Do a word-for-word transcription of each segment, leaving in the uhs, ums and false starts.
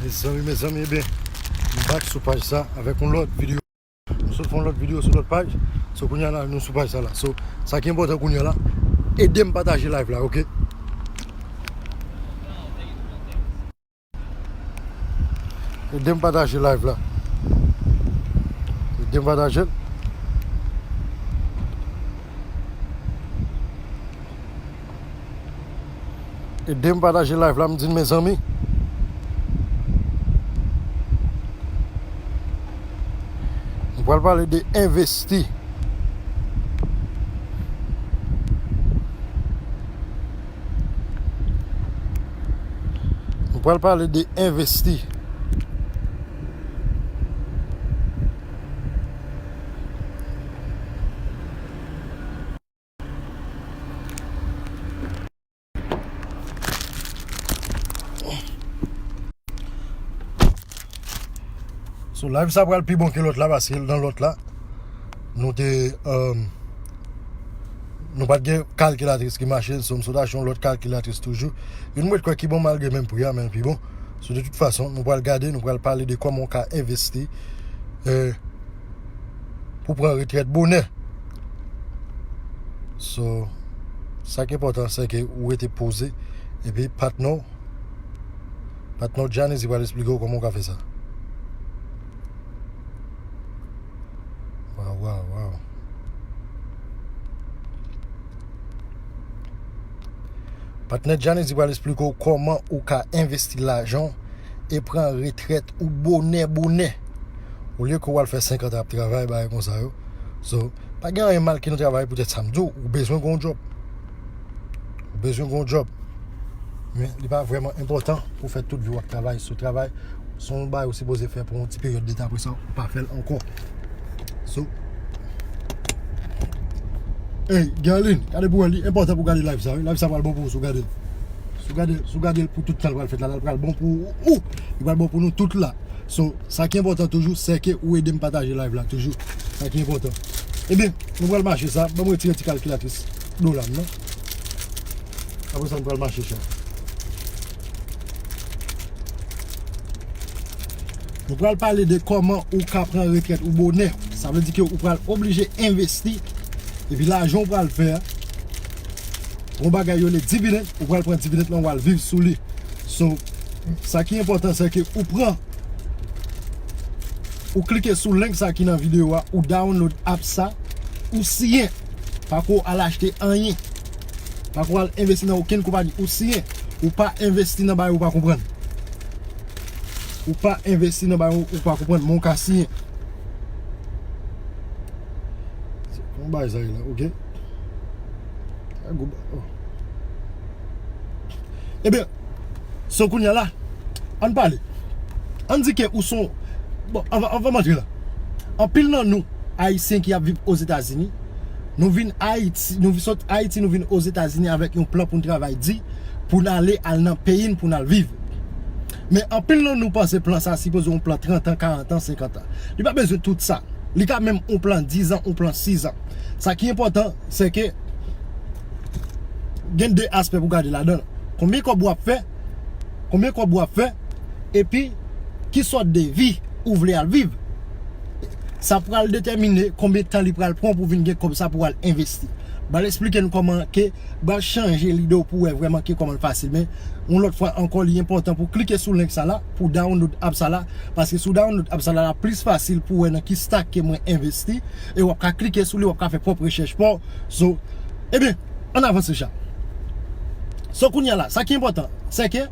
Mezanmi, mezanmi, ebyen, m back sou paj sa avèk yon lòt videyo. M sot fè yon lòt videyo sou lòt paj. So, kounye a la, nou sou paj sa la. So, sa ki enpòtan kounye a la, ede m pataje live la, oke? Ede m pataje live la. Ede m pataje l. Ede m pataje live la, m di n, mezanmi. Nou pral pale de envesti. Nou pral pale de envesti. So, live sa pral pi bon ke lòt la, paske nan lòt la, nou te, um, nou pa t gen kalkilatris ki mache, so, m sot achte yon lòt kalkilatris toujou. Youn mwen kwè ki bon malgre menm pri a, men l pi bon. So, de tout fason, nou pral gade, nou pral pale de kòman w ka envesti, eh, pou pran retrèt bonè. So, sa ki enpòtan, se ke ou rete poze, epi patnè w, patnè w Janice, li pral esplike w kòman w ka fè sa. Waw, waw, waw. Patnè Janice, li pral esplike w kòman ou ka envesti lajan w e pran retrèt ou bonè, bonè. Olye ke w al fè senkant an ap travay, bagay konsa yo. So, pa gen anyen mal ki nan travay, poutèt sa m di w, ou bezwen gen yon djòb. Ou bezwen gen yon djòb. Men, li pa vrèman enpòtan pou fè tout vi w ap travay. So, travay, se yon bagay ou sipoze fè pou yon ti peryòd de tan, apre sa, ou pa fè l ankò. So, hey, Guerline, gade pou wè, li enpòtan pou gade live sa, wi. Live sa pral bon pou ou, si w gade l. Si w gade, si w gade l pou tout tan l pral fèt la, la, l pral bon pou ou. Li pral bon pou nou tout la. So, sa ki enpòtan toujou, se ke ou ede m pataje live la toujou. Sa ki enpòtan. Ebyen, nou pral mache sa. Ban m retire ti kalkilatris dola m nan. Apre sa, nou pral mache sa. Nou pral pale de kòman ou ka pran retrèt ou bonè. Sa vle di ke ou pral oblije envesti. Epi lajan ou pral fè a, yon bagay yo rele dividend, ou pral pran dividend lan, ou al viv sou li. So, sa ki enpòtan, se ke ou pran, ou klike sou link sa ki nan videyo a, ou download app sa, ou siyen. Pako al achte anyen. Pako al envesti nan okenn konpayi, ou siyen. Ou pa envesti nan bagay ou pa konprann. Ou pa envesti nan bagay ou pa konprann, men ou ka siyen. Se yon bagay sa ye la, oke? A gou ba-, oh. Ebyen, so kounye a la, ann pale. Ann di ke ou son, bon, anvan, anvan m antre la. Anpil nan nou, Ayisyen ki ap viv Ozetazini, nou vin Ayiti, nou sot Ayiti, nou vin Ozetazini avèk yon plan pou n travay di, pou n ale al nan peyi n, pou n al viv. Men anpil nan nou panse plan sa sipoze yon plan trant an, karant an, senkant an. Li pa bezwen tout sa. Li ka menm yon plan diz an, yon plan sis an. Sa ki enpòtan, se ke gen de aspè pou gade ladan l. Konbyen kòb w ap fè? Konbyen kòb w ap fè? Epi, ki sòt de vi ou vle al viv? Sa pral detèmine konbyen tan li pral pran pou vin gen kòb sa pou al envesti. Bal esplike n kòman ke, bal chanje lide w pou wè vrèman ke kòman l fasil. Men, yon lòt fwa ankò, li enpòtan pou klike sou link sa la, pou download app sa la, paske si w download app sa la, l ap plis fasil pou wè nan ki stock ke mwen envesti, e w ap ka klike sou li, w ap ka fè pwòp rechèch pa w. So, ebyen, ann avanse sa. So, kounye a la, sa ki enpòtan, se ke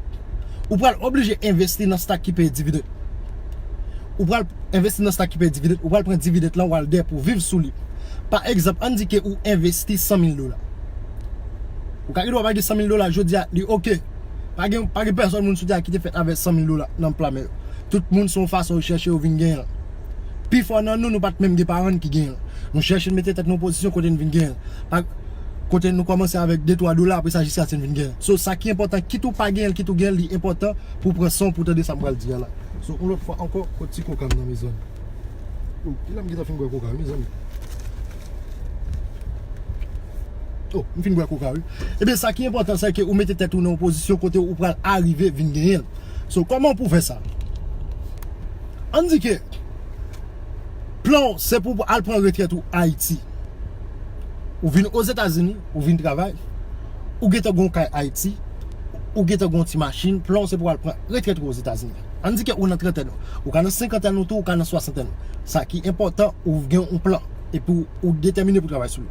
ou pral oblije envesti nan stock ki peye dividend. Ou pral envesti nan stock ki peye dividend, ou pral pran dividend lan, ou al dèyè pou viv sou li. Pa egzanp, ann di ke ou envesti san mil dola. Ou ka gen dwa pa gen san mil dola jodi a, li oke. Pa gen, pa gen pèsòn moun sou tè a ki te fèt avèk san mil dola nan pla men yo. Tout moun se yon fason yo chèche yo vin genyen l. Pifò nan nou, nou pa t menm gen paran n ki genyen l. Nou chèche n mete tèt nou nan pozisyon kote n vin genyen l. Pa, kote nou kòmanse avèk de twa dola, apre sa jiskaske n vin genyen l. So, sa ki enpòtan, kit ou pa genyen l, kit ou genyen l, li enpòtan pou w pran san w pou w tande sa m pral di a la. So, yon lòt fwa ankò, kot ti koka m nan, mezanmi? Oh, kilè m gentan fin bwè koka, wi, mezanmi? Oh, m fin bwè koka, wi. Ebyen, sa ki enpòtan, se ke ou mete tèt ou nan yon pozisyon kote ou pral arive vin genyen l. So, kòman pou w fè sa? Ann di ke plan w se pou w al pran retrèt ou Ayiti. Ou vin Ozetazini, ou vin travay, ou gentan gen yon kay Ayiti, ou gentan gen yon ti machin, plan w se pou w al pran retrèt ou Ozetazini. Ann di ke ou nan trantèn ou, ou ka nan senkantèn ou tou, ou ka nan swasantèn ou. Sa ki enpòtan, ou gen yon plan, epi ou, ou detèmine pou travay sou li.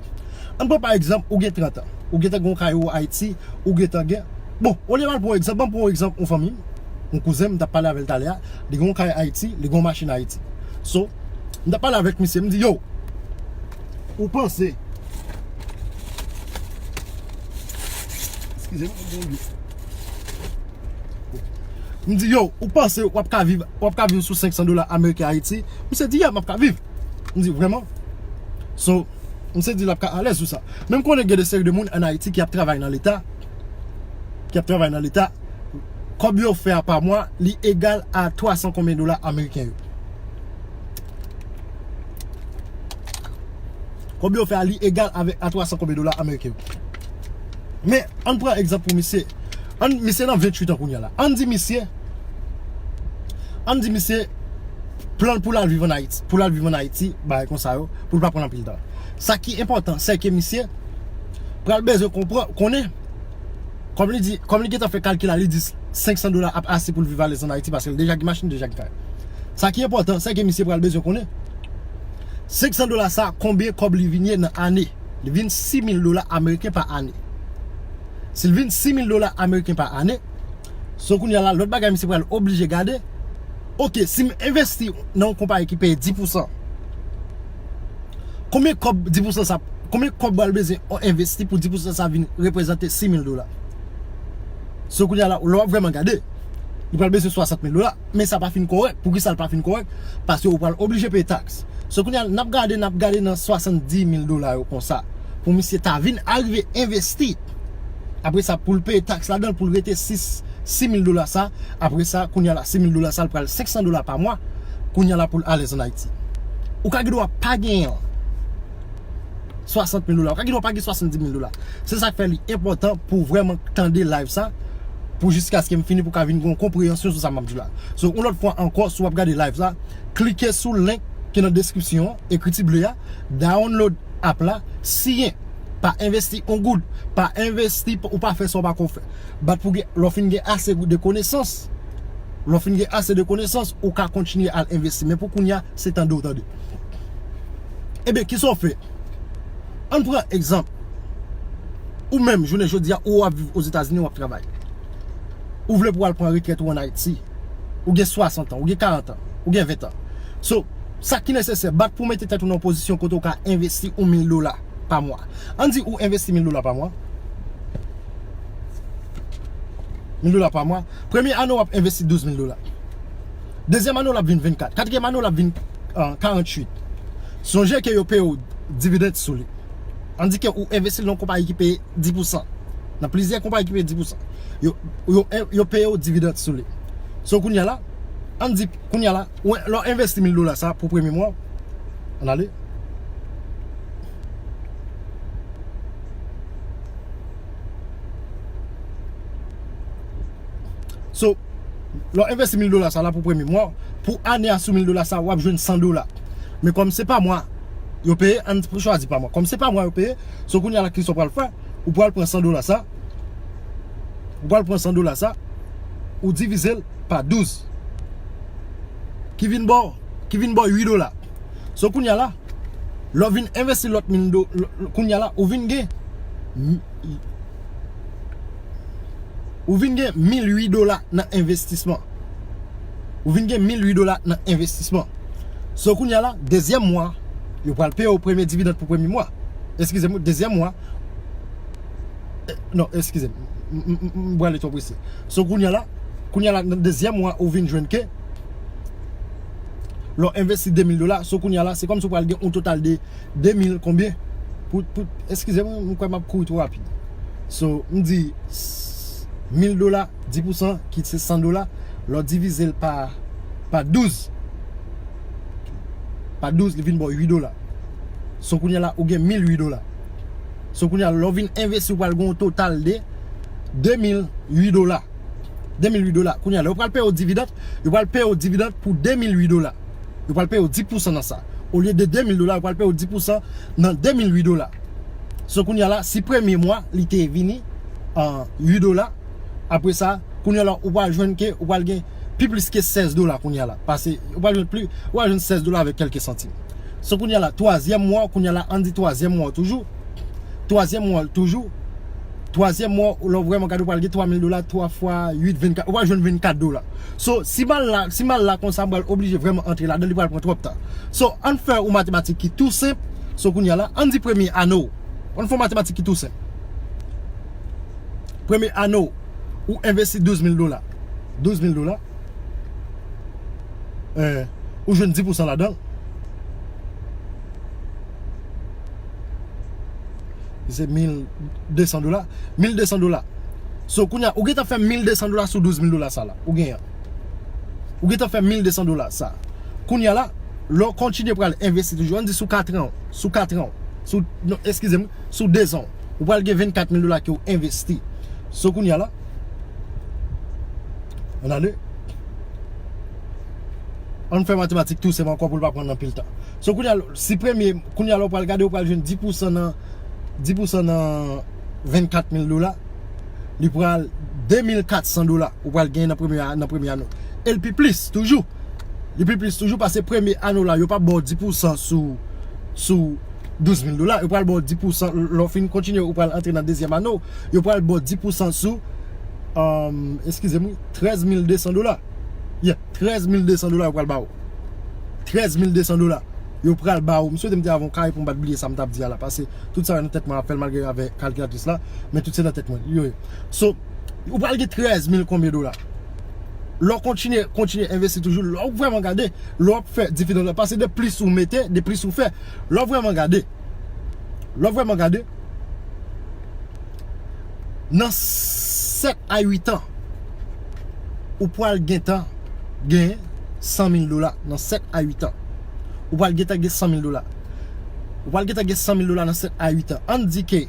Ann pran pa egzanp, ou gen trant an, ou gentan gen yon kay ou Ayiti, ou gentan gen. Bon, olye m al pran yon egzanp, ban m pran yon egzanp, yon fanmi m, yon kouzen m, m t ap pale avè l talè a, li gen yon kay Ayiti, li gen yon machin Ayiti. So, m t ap pale avèk misye, m di, yo, ou panse, eskize m, m gen yon dlo. M di, yo, ou panse w ap ka viv, w ap ka viv sou senk san dola ameriken Ayiti? Misye di, yeah, m ap ka viv. M di, vrèman? So, misye di l ap ka alèz sou sa. Men m konnen gen de seri de moun ann Ayiti ki ap travay nan Leta, ki ap travay nan Leta, kòb yo fè a pa mwa, li egal a twa san konbyen dola ameriken yo. Kòb yo fè a, li egal avèk a twa san konbyen dola ameriken yo. Men, ann pran egzanp pou misye. Ann, misye nan venntuit an kounye a la. Ann di misye, ann di misye, plan l pou l al viv ann Ayiti, pou l al viv ann Ayiti, bagay konsa yo, pou l pa pran anpil tan. Sa ki enpòtan, se ke misye pral bezwen konpran, konnen, kòm li di, kòm li gentan fè kalkil la, li di senk san dola ap ase pou l viv alèz ann Ayiti, paske l deja gen machin, deja gen kay. Sa ki enpòtan, se ke misye pral bezwen konnen, senk san dola sa, konbyen kòb li vin ye nan ane? Li vin sis mil dola ameriken pa ane. Si l vin sis mil dola ameriken pa ane, so kounye a la, lòt bagay misye pral oblije gade, oke, si m envesti nan yon konpayi ki peye dis pousan, konbyen kòb dis pousan sa, konbyen kòb pral bezwen envesti pou dis pousan sa vin reprezante sis mil dola? So kounye a la, lè w ap vrèman gade, li pral bezwen swasant mil dola, men sa pa fin kòrèk. Poukisa l pa fin kòrèk? Paske ou pral oblije peye taks. So kounye a, n ap gade, n ap gade nan swasanndis mil dola yo konsa. Pou misye ta vin arive envesti. Apre sa, pou l peye taks ladan l, pou l rete sis, sis mil dola sa. Apre sa, kounye a la, sis mil dola sa, l pral senk san dola pa mwa. Kounye a la, pou l alèz ann Ayiti. Ou ka gen dwa pa genyen l. Swasant mil dola. Ou ka gen dwa pa gen swasanndis mil dola. Se sa k fè li enpòtan pou w vrèman tande live sa, pou jiskaske m fini, pou w ka vin gen yon konpreyansyon sou sa m ap di w la. So, yon lòt fwa ankò, si w ap gade live sa, klike sou link ki nan deskripsyon an, ekri ti ble a, download app la, siyen, pa envesti yon goud, pa envesti, ou pa fè sa w pa ko fè. Bat pou gen, lè w fin gen ase de konesans, lè w fin gen ase de konesans, ou ka kontinye al envesti. Men pou kounye a, se tande w tande. Ebyen, kisa w fè? Ann pran egzanp. Ou menm, jounen jodi a, ou ap viv Ozetazini, w ap travay. Ou vle pou w al pran retrèt ou ann Ayiti. Ou gen swasant an, ou gen karant an, ou gen ven an. So, sa ki nesesè, bat pou w mete tèt ou nan yon pozisyon kote w ka envesti yon mil dola pa mwa. Ann di ou envesti mil dola pa mwa. Mil dola pa mwa. Premye ane w ap envesti douz mil dola. Dezyèm ane w l ap vin vennkat. Katriyèm ane w l ap vin, euh, karanntuit. Sonje ke yo peye w dividend sou li. Ann di ke ou envesti l nan yon konpayi ki peye dis pousan. Nan plizyè konpayi ki peye dis pousan. Yo, yo, yo peye w dividend sou li. So kounye a la, ann di kounye a la, ou, lè w envesti mil dola sa pou premye mwa, ann ale. So, lè w envesti mil dola sa la pou premye mwa, pou ane a sou mil dola sa, w ap jwenn san dola. Men kòm se pa mwa, yo peye, ann chwazi pa mwa. Kòm se pa mwa yo peye, so kounye a la kisa w pral fè, ou pral pran san dola sa, ou pral pran san dola sa, ou divize l pa douz. Ki vin ba w, ki vin ba w uit dola. So kounye a la, lè w vin envesti lòt mil do, l, l, kounye a la, ou vin gen, ou vin gen mil uit dola nan envestisman. Ou vin gen mil uit dola nan envestisman. So kounye a la, dezyèm mwa, yo pral peye w premye dividend pou premye mwa. Eskize m, dezyèm mwa, eh, non, eskize m, m, m, m, m prale twò prese. So kounye a la, kounye a la, nan dezyèm mwa, ou vin jwenn ke, lè w envesti de mil dola, so kounye a la, se kòmsi w pral gen yon total de de mil konbyen? Pou, pou, eskize m, m kwè m ap kouri twò rapid. So, m di, s, mil dola, dis pousan, ki se san dola, lè w divize l pa, pa douz, pa douz, li vin ba w uit dola. So, kounye a la, ou gen mil uit dola. So, kounye a la, lè w vin envesti, ou pral gen yon total de de mil uit dola. de mil uit dola. Kounye a, lè yo pral peye w dividend, yo pral peye w dividend pou de mil uit dola. Yo pral peye w dis pousan nan sa. Olye de de mil dola, yo pral peye w dis pousan nan de mil uit dola. So, kounye a la, si premye mwa, li te vini an uit dola, apre sa, kounye a la, ou pral jwenn ke, ou pral gen pi plis ke sèz dola kounye a la. Pase, ou pral jwenn pli, ou pral jwenn sèz dola avèk kèlke santim. So, kounye a la, twazyèm mwa, kounye a la, ann di twazyèm mwa toujou. Twazyèm mwa toujou. Twazyèm mwa, lè w vrèman gade, ou pral gen twa mil dola, twa fwa uit, vennkat. Ou pral jwenn vennkat dola. So, si m al la, si m al la konsa, m pral oblije vrèman antre ladan, li pral pran twòp tan. So, ann fè yon matematik ki tou senp. So, kounye a la, ann di premye ane w. Ann fè yon matematik ki tou senp. Premye ane w, ou envesti douz mil dola. Douz mil dola. Eh, ou jwenn dis pousan ladan. Se mil de san dola. Mil de san dola. So, kounye a, ou gentan fè mil de san dola sou douz mil dola sa la. Ou genyen. Ou gentan fè mil de san dola sa. Kounye a la, lè w kontinye pral envesti toujou, ann di sou katran, sou katran, sou, non, eskize m, sou dezan, ou pral gen vennkat mil dola ke w envesti. So, kounye a la, ann ale. Ann fè matematik tou senp ankò pou l pa pran anpil tan. So, kounye a, si premye, kounye a, lè w pral gade, ou pral jwenn dis pousan nan, dis pousan nan vennkat mil dola, li pral de mil kat san dola, ou pral genyen nan premye, nan premye ane w. E l pi plis, toujou. Li pi plis toujou, pase premye ane w la, yo p ap ba w dis pousan sou, sou douz mil dola, yo pral ba w dis pousan, lè w fin kontinye, ou pral antre nan dezyèm ane w, yo pral ba w dis pousan sou, um, eskize m, wi, trèz mil de san dola. Yeah, trèz mil de san dola yo pral ba w. Trèz mil de san dola yo pral ba w. M swete m te avè yon kay pou m pa t bliye sa m t ap di a la, pase tout sa yo nan tèt mwen ap fè l malgre avè kalkilatris la, men tout se nan tèt mwen. Yo, yo. So, ou pral gen trèz mil konbyen dola? Lè w kontinye, kontinye envesti toujou, lè w vrèman gade, lè w ap fè dividend la, pase de plis ou mete, de plis ou fè. Lè w vrèman gade, lè w vrèman gade, nan sèt a uit an, ou pral gentan gen san mil dola nan sèt a uit an. Ou pral gentan gen san mil dola. Ou pral gentan gen san mil dola nan sèt a uit an. Ann di ke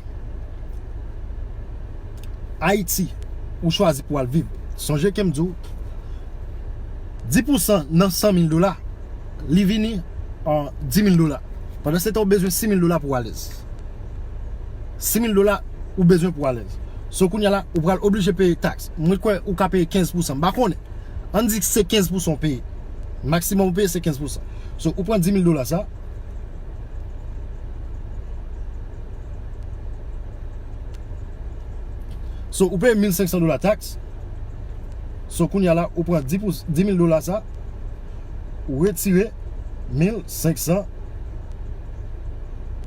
Ayiti, ou chwazi pou al viv. Sonje ke m di w, dis pousan nan san mil dola, li vini an dis mil dola. Pandan se tan, ou bezwen sis mil dola pou w alèz. Sis mil dola, ou bezwen pou w alèz. So, kounye a la, ou pral oblije peye taks. Mwen kwè ou ka peye kenz pousan. M pa konnen. Ann di se kenz pousan w peye. Maksimòm ou peye se kenz pousan. So, ou pran dis mil dola sa. So, ou peye mil senk san dola taks. So, kounye a la, ou pran dis pou, dis mil dola sa. Ou retire mil senk san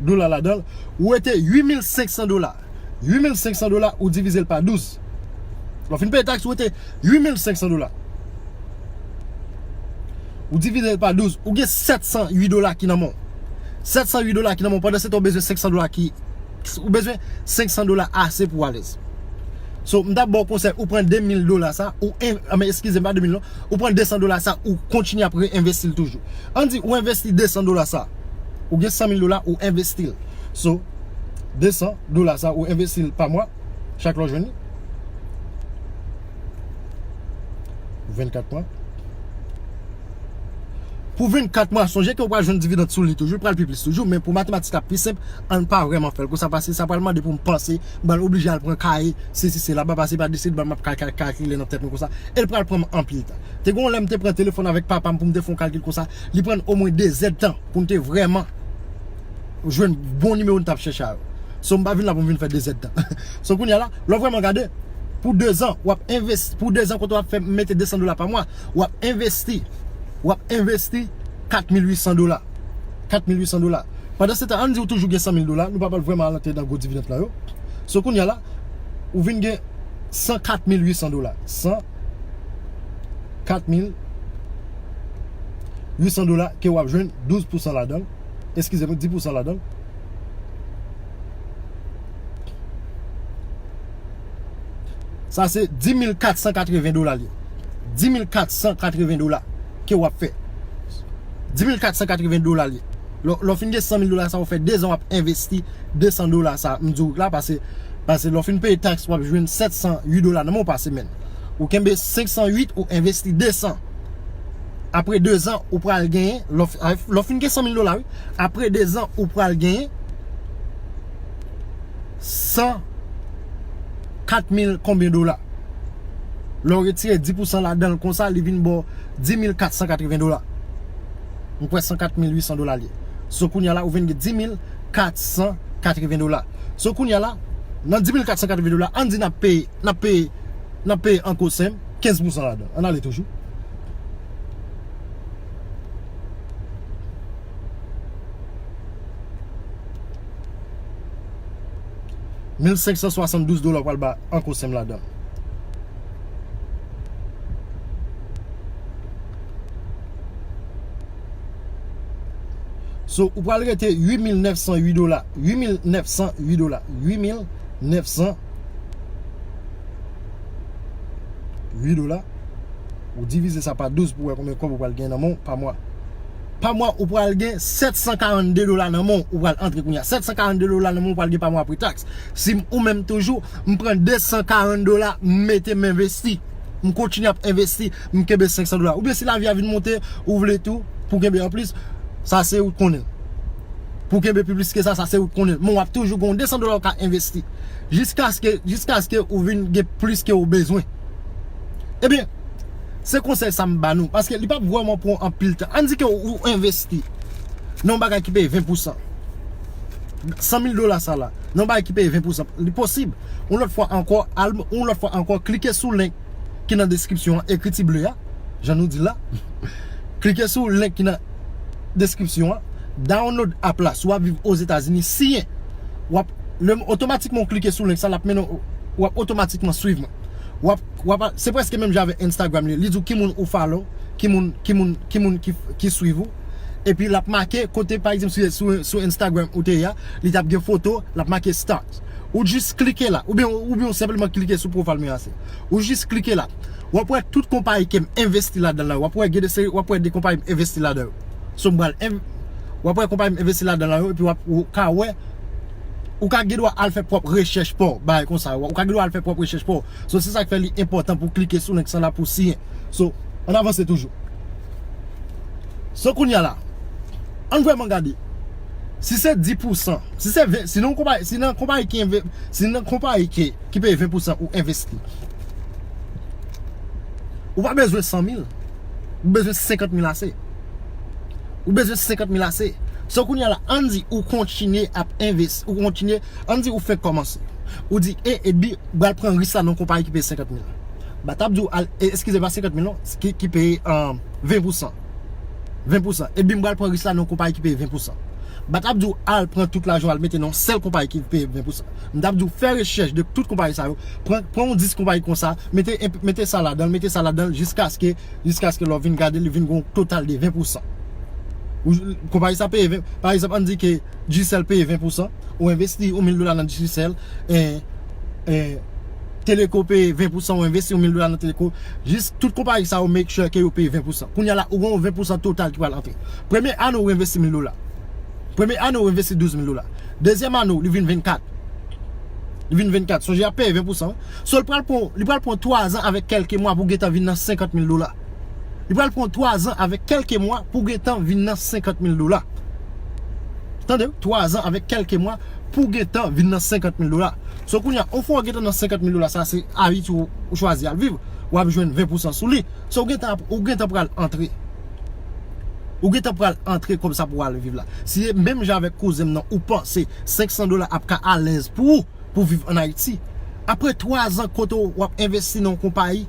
dola ladan l. Ou rete uit mil senk san dola. Uit mil senk san dola, ou divize l pa douz. Lè w fin peye taks, ou rete uit mil senk san dola. Ou divize l pa douz, ou gen sèt san uit dola ki nan men w. Sèt san uit dola ki nan men w, pandan se tan ou bezwen senk san dola ki, ou bezwen senk san dola ase pou w alèz. So, m t ap ba w konsèy, ou pran de mil dola sa, ou en-, a, men eskize m, pa de mil non, ou pran de san dola sa, ou kontinye ap reenvesti l toujou. Ann di, ou envesti de san dola sa, ou gen san mil dola, ou envesti l. So, de san dola sa, ou envesti l pa mwa, chak lè w jwenn li. Vennkat mwa. Pou vennkat mwa, sonje ke w pral jwenn dividend sou li toujou, li pral pi plis toujou, men pou matematik la pi senp, ann pa vrèman fè l konsa, paske sa pral mande pou m panse, m pral oblije al pran kaye, sesi, sela, m pa pase pa deside, m ap kal-, kal-, kalkile nan tèt mwen konsa, e l pral pran m anpil tan. Te gen yon lè m te pran telefòn avèk papa m pou m te fè yon kalkil konsa, li pran n omwen de zèdtan pou n te vrèman jwenn bon nimewo n t ap chèche a yo. So, m pa vin la pou m vin fè de zèdtan. So, kounye a la, lè w vrèman gade, pou dezan, w ap envesti, pou dezan, kote w ap fè mete de san dola pa mwa, w ap envesti, w ap envesti kat mil uit san dola. Kat mil uit san dola. Pandan se tan, ann di w toujou gen san mil dola, nou pa pral vrèman al antre nan gwo dividend lan yo. So, kounye a la, ou vin gen san kat mil uit san dola. San kat mil uit san dola ke w ap jwenn douz pousan ladan l. Eskize m, dis pousan ladan l. Sa se dis mil kat san katreven dola li ye. Dis mil kat san katreven dola ke w ap fè. Dis mil kat san katreven dola li ye. Lè, lè w fin gen san mil dola sa, w fè dezan w ap envesti de san dola sa, m di w la, pase, pase lè w fin peye taks, w ap jwenn sèt san uit dola nan men w pa semèn. Ou kenbe senk san uit, ou envesti de san. Apre de zan, ou pral genyen, lè w f-, lè w fin gen san mil dola, wi. Apre de zan, ou pral genyen san kat mil konbyen dola. Lè w retire dis pousan ladan l konsa, li vin ba w dis mil kat san katreven dola. M kwè san kat mil uit san dola li ye. So, kounye a la, ou vin gen dis mil kat san katreven dola. So, kounye a la, nan dis mil kat san katreven dola, ann di n ap peye, n ap peye, n ap peye an COSEM kenz pousan ladan. Ann ale toujou. Mil senk san swasanndouz dola w pral ba an COSEM ladan. So, ou pral rete uit mil nèf san uit dola. Uit mil nèf san uit dola. Uit mil nèf san uit dola. Ou divize sa pa douz pou wè konbyen kòb ou pral gen nan men w pa mwa. Pa mwa, ou pral gen sèt san karannde dola nan men w, ou pral antre kounye a. Sèt san karannde dola nan men w, ou pral gen pa mwa apre taks. Si m, ou menm toujou, m pran de san karant dola, m mete m envesti. M kontinye ap envesti, m kenbe senk san dola. Oubyen si lavi a vin monte, ou vle tou, pou kenbe anplis, sa se ou k konnen. Pou kenbe pi plis ke sa, sa se ou k konnen. Men w ap toujou gen de san dola ou ka envesti. Jiskaske, jiskaske ou vin gen plis ke ou bezwen. Ebyen, se konsèy sa m ba nou. Paske li p ap vrèman pran anpil tan. Ann di ke ou, ou envesti nan yon bagay ki peye ven pousan. San mil dola sa la, nan yon bagay ki peye ven pousan. Li posib. Yon lòt fwa ankò, al, yon lòt fwa ankò, klike sou link ki nan deskripsyon an, ekri ti ble a, jan nou di la. Klike sou link ki nan deskripsyon an, download app la, si w ap viv Ozetazini, siyen. W ap, lè, otomatikman w klike sou link sa, l ap mennen w, w ap otomatikman swiv mwen. W ap, w ap, se prèske menm jan avèk Instagram li, li di w ki moun ou follow, ki moun, ki moun, ki moun ki, ki swiv ou. Epi l ap make kote, pa egzanp, sou, sou, sou Instagram ou te ye a, li t ap gen foto, l ap make start. Ou jis klike la, oubyen, oubyen ou senpleman klike sou pwofayl mwen an. Ou jis klike la. W ap wè tout konpayi ke m envesti ladan l la. W ap wè gen de seri, w ap wè de konpayi m envesti ladan yo. So, m pral env-, w ap wè konpayi m envesti ladan l la yo, epi w ap, ou ka wè, ou ka gen dwa al fè pwòp rechèch pa w, bagay konsa. Ou ka gen dwa al fè pwòp rechèch pa w. So, se sa k fè li enpòtan pou w klike sou link sa la pou w siyen. So, ann avanse toujou. So, kounye a la, ann vrèman gade. Si se dis pousan, si se ven, si nan konpayi, si nan konpayi ki enve-, si nan konpayi ki, ki peye ven pousan ou envesti, ou pa bezwen san mil. Ou bezwen senkant mil ase. Ou bezwen senkant mil ase. So, kounye a la, ann di ou kontinye ap envesti, ou kontinye, ann di ou fenk kòmanse. Ou di, e, epi, m pral pran risk la nan yon konpayi ki peye senkant mil. M pa t ap di w al, e, eskize, pa senkant mil non, ki, ki peye, um, ven pousan. Ven pousan. Epi m pral pran risk la nan yon konpayi ki peye ven pousan. M pa t ap di w al pran tout lajan w al mete nan yon sèl konpayi ki peye ven pousan. M t ap di w fè rechèch de tout konpayi sa yo. Pran, pran yon dis konpayi konsa, mete, mete sa ladan l, mete sa ladan l, jiskaske, jiskaske lè w vin gade, li vin gen yon total de ven pousan. Ou, konpayi sa peye ven, pa egzanp, ann di ke Digicel peye ven pousan, ou envesti yon mil dola nan Digicel, e, e, Teleco peye ven pousan, ou envesti yon mil dola nan Teleco. Jis tout konpayi sa yo make sure ke yo peye ven pousan. Kounye a la, ou gen yon ven pousan total ki pral antre. Premye ane ou envesti mil dola. Premye ane ou envesti douz mil dola. Dezyèm ane ou, li vin vennkat. Li vin vennkat. Sonje y ap peye ven pousan, wi. So, li pral pran, li pral pran twa zan avèk kèlke mwa pou gentan vin nan senkant mil dola. Li pral pran twa zan avèk kèlke mwa pou gentan vin nan senkant mil dola. Tande, wi, twa zan avèk kèlke mwa pou gentan vin nan senkant mil dola. So, kounye a, yon fwa w gentan nan senkant mil dola, sa se avi tou ou chwazi al viv, w ap jwenn ven pousan sou li. So, ou gentan ap, ou gentan pral antre. Ou gentan pral antre kòb sa pou w al viv la. Si e menm jan avèk kouzen m nan, ou panse senk san dola ap ka alèz pou ou, pou viv ann Ayiti. Apre twa zan kote w ap envesti nan yon konpayi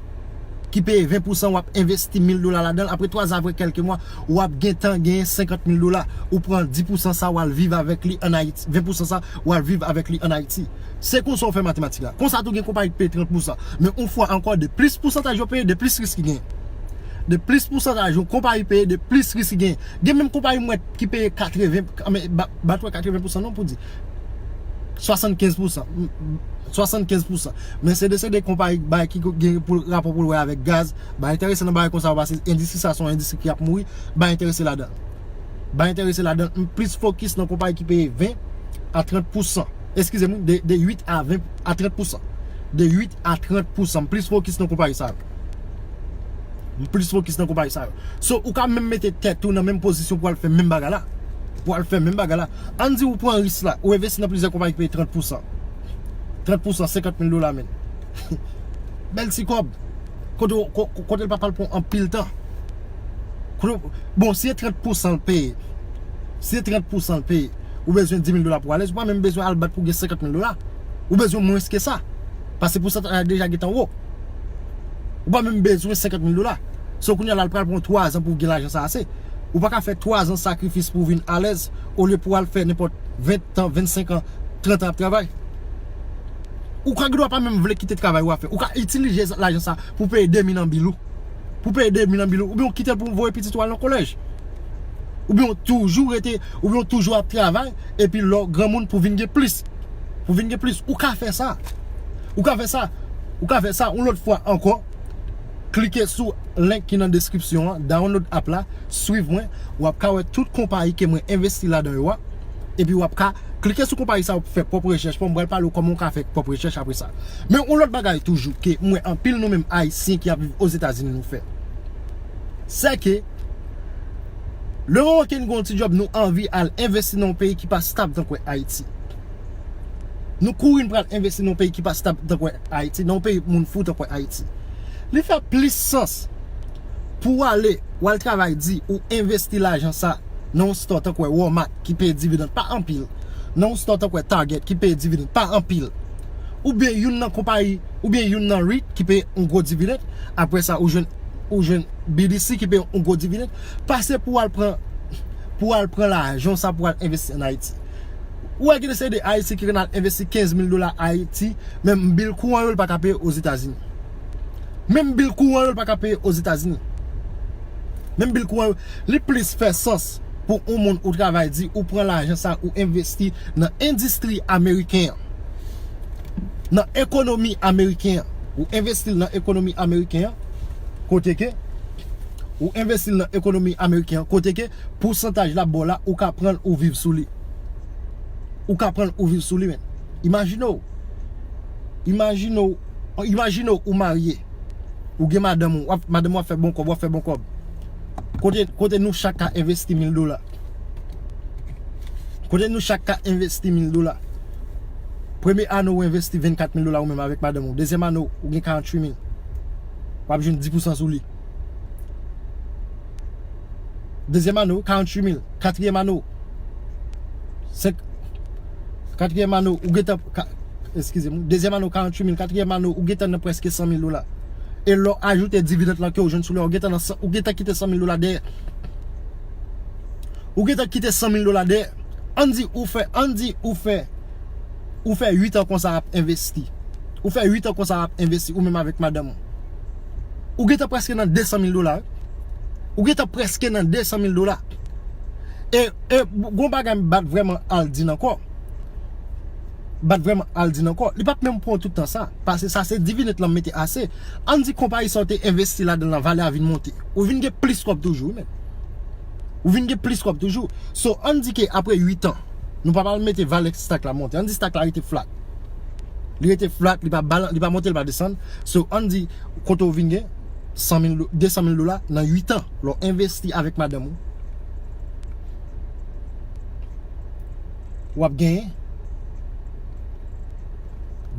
ki peye ven pousan, w ap envesti mil dola ladan l, apre twa zan, apre kèlke mwa, w ap gentan genyen senkant mil dola. Ou pran dis pousan sa, w al viv avèk li ann Ayiti. Ven pousan sa, w al viv avèk li ann Ayiti. Se konsa w fè matematik la. Konsa tou gen konpayi ki peye trant pousan. Men yon fwa ankò, de plis pousantaj yo peye, de plis risk ki genyen. De plis pousantaj yon konpayi peye, de plis risk ki genyen. Gen menm konpayi m wè ki peye katreven, men, ba, ba twè katreven pousan non pou di. Swasannkenz pousan. Swasannkenz pousan. Men se de, se de konpayi, bay ki gen pou rapò pou l wè avèk gaz. Bay enterese nan bagay konsa yo, paske endistri sa se yon endistri ki ap mouri. Bay enterese ladan l. Bay enterese ladan l. M plis fokis nan konpayi ki peye ven a trant pousan. Eskize m, de, de uit a ven a trant pousan. de uit a trant pousan. M plis fokis nan konpayi sa yo. M plis fokis nan konpayi sa yo. So, ou ka menm mete tèt ou nan menm pozisyon pou al fè menm bagay la. Pou al fè menm bagay la. Ann di ou pran risk la, ou envesti nan plizyè konpayi ki peye trant pousan. Trant pousan, senkant mil dola, men. Bèl ti kòb. Kote, ko-, ko-, kote l pa pral pran anpil tan. Kote, bon, si e trant pousan l peye, si e trant pousan l peye, ou bezwen di mil dola pou alèz, ou pa menm bezwen al bat pou gen senkant mil dola. Ou bezwen mwens ke sa. Paske pousantaj la deja gentan wo. Ou pa menm bezwen senkant mil dola. So, kounye a la, l pral pran twa zan pou w gen lajan sa ase. Ou pa ka fè twa zan sakrifis pou w vin alèz, olye pou w al fè nenpòt ven tan, vennsenk an, trant an ap travay. Ou ka gendwa pa menm vle kite travay w ap fè. Ou ka itilize lajan sa pou peye demi nan bil ou. Pou peye demi nan bil ou. Oubyen ou kite l pou voye pitit ou al nan kolèj. Oubyen ou toujou rete, oubyen ou toujou ap travay, epi lè w granmoun pou vin gen plis. Pou vin gen plis. Ou ka fè sa. Ou ka fè sa. Ou ka fè sa. Yon lòt fwa ankò, klike sou link ki nan deskripsyon an, download app la, swiv mwen, w ap ka wè tout konpayi ke mwen envesti ladan yo a. Epi w ap ka klike sou konpayi sa, w ap fè pwòp rechèch. Bon, m pral pale w kòman w ka fè pwòp rechèch apre sa. Men yon lòt bagay toujou ke m wè anpil nou menm Ayisyen ki ap viv Ozetazini nou fè, se ke le moman ke n gen yon ti djòb, nou anvi al envesti nan yon peyi ki pa stab tankou Ayiti. Nou kouri n pral envesti nan yon peyi ki pa stab tankou Ayiti, nan yon peyi moun fou tankou Ayiti. Li fè plis sans pou w ale, w al travay di, ou envesti lajan sa nan yon store tankou Walmart ki peye dividend pa anpil, nan yon store tankou Target ki peye dividend pa anpil, oubyen youn nan konpayi, oubyen youn nan REIT ki peye yon gwo dividend, apre sa ou jwenn, ou jwenn B D C ki peye yon gwo dividend, pase pou w al pran, pou w al pran lajan sa pou w al envesti ann Ayiti. Ou wè gen de seri de Ayisyen ki konn al envesti kenz mil dola Ayiti, menm bil kouran yo l pa ka peye Ozetazini. Menm bil kouran yo l pa ka peye Ozetazini. Menm bil kouran yo, li plis fè sans pou yon moun ou travay di, ou pran lajan sa, ou envesti nan endistri ameriken an. Nan ekonomi ameriken an. Ou envesti l nan ekonomi ameriken an. Kote ke, ou envesti l nan ekonomi ameriken an. Kote ke pousantaj l ap ba w la, ou ka pran l, ou viv sou li. Ou ka pran l, ou viv sou li, men. Imajine w. Imajine w. Imajine w, ou marye. Ou gen madanm ou, w ap, madanm ou ap fè bon kòb, w ap fè bon kòb. Kote, kote nou chak ka envesti mil dola. Kote nou chak ka envesti mil dola. Premye ane w envesti vennkat mil dola ou menm avèk madanm ou. Dezyèm ane w, ou gen karanntuit mil. W ap jwenn dis pousan sou li. Dezyèm ane w, karanntuit mil. Katriyèm ane w, senk, katriyèm ane w, ou gentan, ka, eskize m, dezyèm ane w, karanntuit mil. Katriyèm ane w, ou gentan nan prèske san mil dola. E lè w ajoute dividend lan ke w jwenn sou li, ou gentan nan san, ou gentan kite san mil dola dèyè. Ou gentan kite san mil dola dèyè. Ann di ou fè, ann di ou fè, ou fè uit an konsa ap envesti. Ou fè uit an konsa ap envesti, ou menm avèk madanm ou. Ou gentan prèske nan de san mil dola, wi. Ou gentan prèske nan de san mil dola. E, e, gon bagay m bat vrèman Aldine ankò. Bat vrèman Aldine ankò. Li p ap menm pran tout tan sa. Paske sa se dividend lan m mete ase. Ann di konpayi sa w te envesti ladan l lan, valè a vin monte. Ou vin gen plis kòb toujou, wi, men. Ou vin gen plis kòb toujou. So, ann di ke apre uit an, nou pa pral mete valè stock la monte. Ann di stock la rete flat. Li rete flat, li pa balan-, li pa monte, li pa desann. So, ann di, kote w vin gen san mil do-, de san mil dola nan uit an. Lè w envesti avèk madanm ou, w ap genyen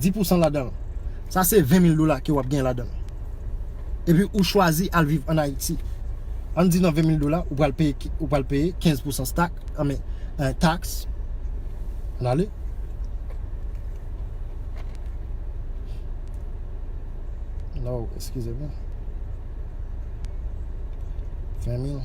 dis pousan ladan l. Sa se ven mil dola ke w ap genyen ladan l. Epi ou chwazi al viv ann Ayiti. Ann di nan ven mil dola, ou pral peye ki, ou pral peye kenz pousan stock, anmen, eh, tax. Ann ale. Non, eskize mwen. Ven mil.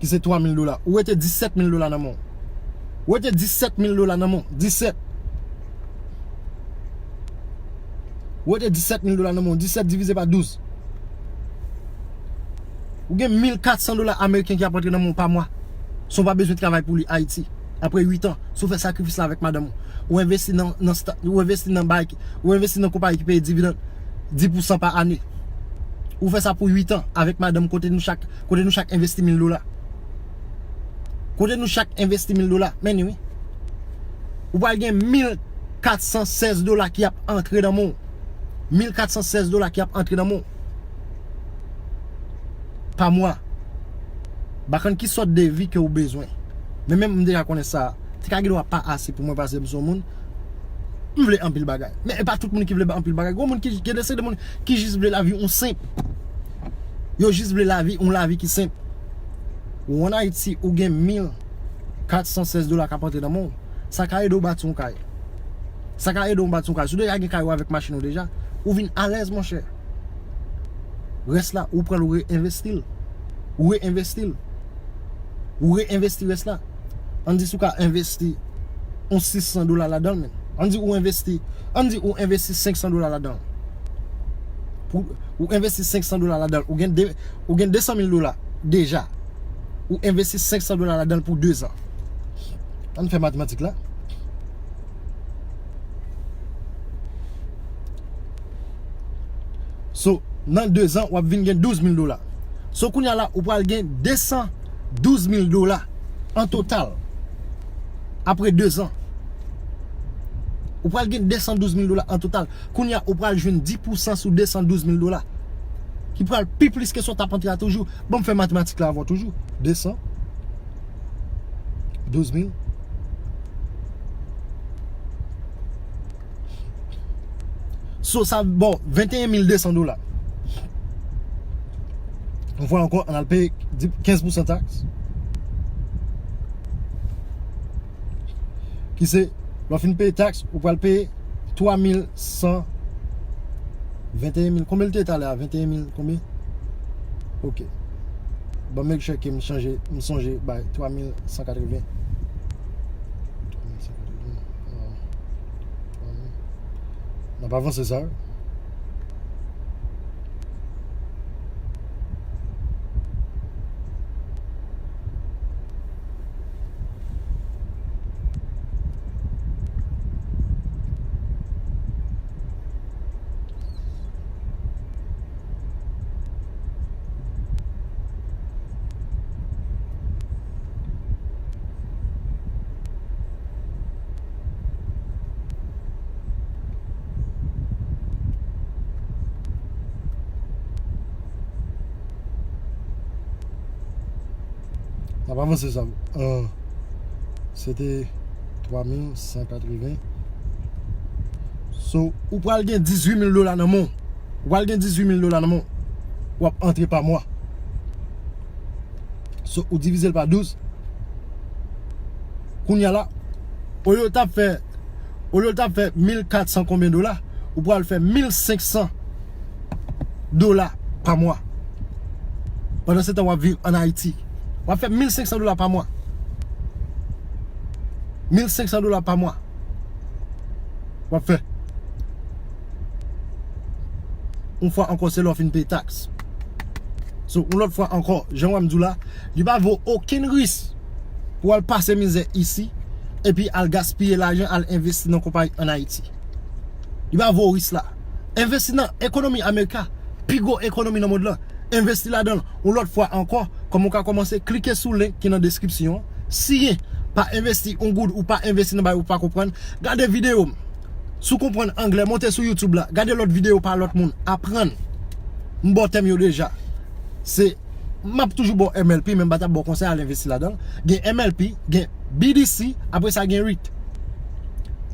Ki se twa mil dola. Ou rete disèt mil dola nan men w. Ou rete disèt mil dola nan men w. Disèt. Ou rete disèt mil dola nan men w. Disèt divize pa douz. Ou gen mil kat san dola ameriken ki ap rantre nan men w pa mwa. San w pa bezwen travay pou li Ayiti. Apre uit an, si w fè sakrifis la avèk madanm ou. Ou envesti nan, nan sta-, ou envesti nan bay ki, ou envesti nan konpayi ki peye dividend dis pousan pa ane. Ou fè sa pou uit an avèk madanm, kote nou chak, kote nou chak envesti mil dola. Kote nou chak envesti mil dola. Men wi. Ou pral gen mil kat san sèz dola ki ap antre nan men w. Mil kat san sèz dola ki ap antre nan men w. Pa mwa. M pa konn ki sòt de vi ke w bezwen. Men menm m deja konnen sa. Te ka gen dwa pa ase pou mwen paske m se yon moun. M vle anpil bagay. Men e pa tout moun ki vle anpil bagay. Gen moun ki, gen de seri de moun ki jis vle lavi yon senp. Yo jis vle lavi, yon lavi ki senp. Ou ann Ayiti, ou gen mil kat san sèz dola k ap antre nan men w. Sa ka ede w bati yon kay. Sa ka ede w bati yon kay. Si w deja gen kay ou avèk machin ou deja, ou vin alèz, monchè. Rès la, ou pran l, ou reenvesti l. Ou reenvesti l. Ou reenvesti rès la. Ann di si w ka envesti yon sis san dola ladan l, men. Ann di ou envesti, ann di ou envesti senk san dola ladan l. Pou, ou envesti senk san dola ladan l, ou gen de, ou gen de san mil dola deja. Ou envesti senk san dola ladan l pou de zan. Ann fè matematik la. So, nan de zan, w ap vin gen douz mil dola. So, kounye a la, ou pral gen de san douz mil dola an total. Apre de zan. Ou pral gen de san douz mil dola an total. Kounye a, ou pral jwenn dis pousan sou de san douz mil dola. Ki pral pi plis ke sa w t ap antre a toujou. Ban m fè matematik la avè w toujou. De san douz mil. So, sa ba w venteyen mil de san dola. Yon fwa ankò, ann al peye di, kenz pousan taks. Ki se, lè w fin peye taks, ou pral peye twa mil san, venteyen mil, konbyen l te ye talè a? Venteyen mil konbyen? Ok. Ban m make sure ke m chanje, m sonje bay twa mil san katreven. Twa mil san katreven. Ah, twa mil. N ap avanse sa. N ap avanse sa. Ah, se te twa mil san katreven. So, ou pral gen dizuit mil dola nan men w. Ou pral gen dizuit mil dola nan men w. W ap antre pa mwa. So, ou divize l pa douz. Kounye a la, olye w t ap fè, olye w t ap fè mil kat san konbyen dola, ou pral fè mil senk san dola pa mwa. Pandan se tan, w ap viv ann Ayiti. W ap fè mil senk san dola pa mwa. Mil senk san dola pa mwa. W ap fè. Yon fwa ankò, se lè w fin peye taks. So, yon lòt fwa ankò, jan w wè m di w la, li pa vo okenn risk pou w al pase mizè isi, epi al gaspiye lajan, al envesti nan konpayi ann Ayiti. Li pa vo risk la. Envesti nan ekonomi Amerika, pi gwo ekonomi nan mond lan. Envesti ladan l. Yon lòt fwa ankò, kòman w ka kòmanse, klike sou link ki nan deskripsyon an. Siyen, pa envesti yon goud ou pa envesti nan bagay ou pa konprann. Gade videyo m. Si w konprann anglè, monte sou YouTube la, gade lòt videyo pa lòt moun, aprann. M ba w tèm yo deja. Se, m ap toujou ba w M L P, men m pa t ap ba w konsèy al envesti ladan l. Gen M L P, gen B D C, apre sa gen REIT.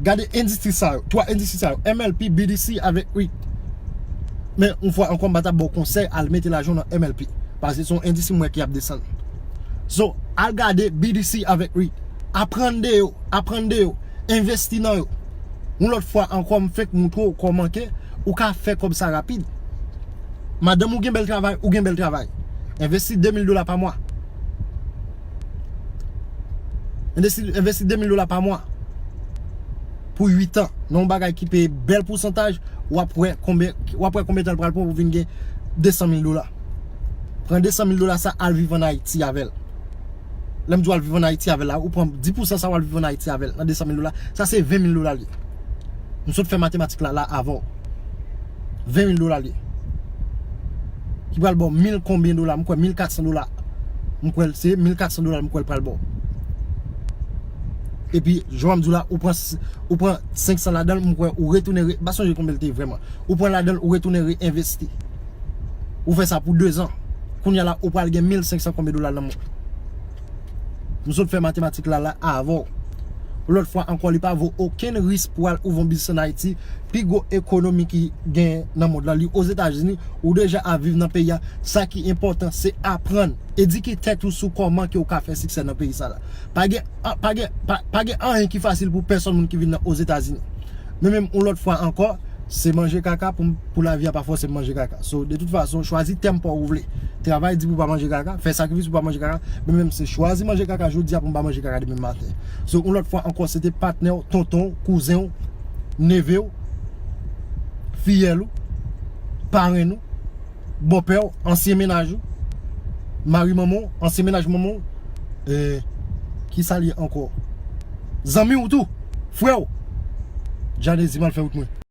Gade endistri sa yo, twa endistri sa yo, M L P, B D C avèk REIT. Men, yon fwa ankò, m pa t ap ba w konsèy al mete lajan w nan M L P. Paske se yon endistri m wè ki ap desann. So, al gade B D C avèk REIT. Aprann de yo, aprann de yo. Envesti nan yo. Yon lòt fwa ankò, m fenk montre w kòman ke ou ka fè kòb sa rapid. Madanm ou gen bèl travay, ou gen bèl travay. Envesti de mil dola pa mwa. Envesti, envesti de mil dola pa mwa. Pou uit an. Nan yon bagay ki peye bèl pousantaj, w ap wè konbyen, w ap wè konbyen tan l pral pran pou w vin gen de san mil dola. Pran de san mil dola sa, al viv ann Ayiti avè l. Lè m di w al viv ann Ayiti avè l la, ou pran dis pousan sa w al viv ann Ayiti avè l, nan de san mil dola, sa se ven mil dola l ye. M sot fè matematik la, la avè w. Ven mil dola l ye. Pral ba w mil konbyen dola, m kwè mil katsan dola. M kwè l se mil katsan dola, m kwè l pral ba w. Epi, jan m di w la, ou pran, ou pran senk san ladan l, m kwè ou retounen, re, m pa sonje konbyen l te ye vrèman. Ou pran ladan l, ou retounen reenvesti. Ou fè sa pou dezan. Kounye a la, ou pral gen mil senk san konbyen dola nan men w. M sot fè matematik la, la avè w. Lòt fwa ankò, li pa vo okenn risk pou al ouvè yon biznis ann Ayiti. Pi gwo ekonomi ki gen nan mond lan, li Ozetazini. Ou deja ap viv nan peyi a. Sa ki enpòtan, se aprann. Edike tèt ou sou kòman ke ou ka fè siksè nan peyi sa la. Pa gen, pa gen, pa, pa gen anyen ki fasil pou pèsonn moun ki vin nan Ozetazini. Men menm yon lòt fwa ankò, se manje kaka pou, pou lavi a pa fòse m manje kaka. So, de tout fason, chwazi tèm pa w ou vle. Travay di pou w pa manje kaka, fè sakrifis pou w pa manje kaka. Men menm se chwazi manje kaka jodi a pou m pa manje kaka demen maten. So, yon lòt fwa ankò, se te patnè w, tonton w, kouzen w, neve w, fiyèl ou, parenn ou, bòpè w, ansyen mennaj ou, mari manman w, ansyen mennaj manman w, eh, ki sa l ye ankò? Zanmi w tou, frè w. Janezi m al fè wout mwen.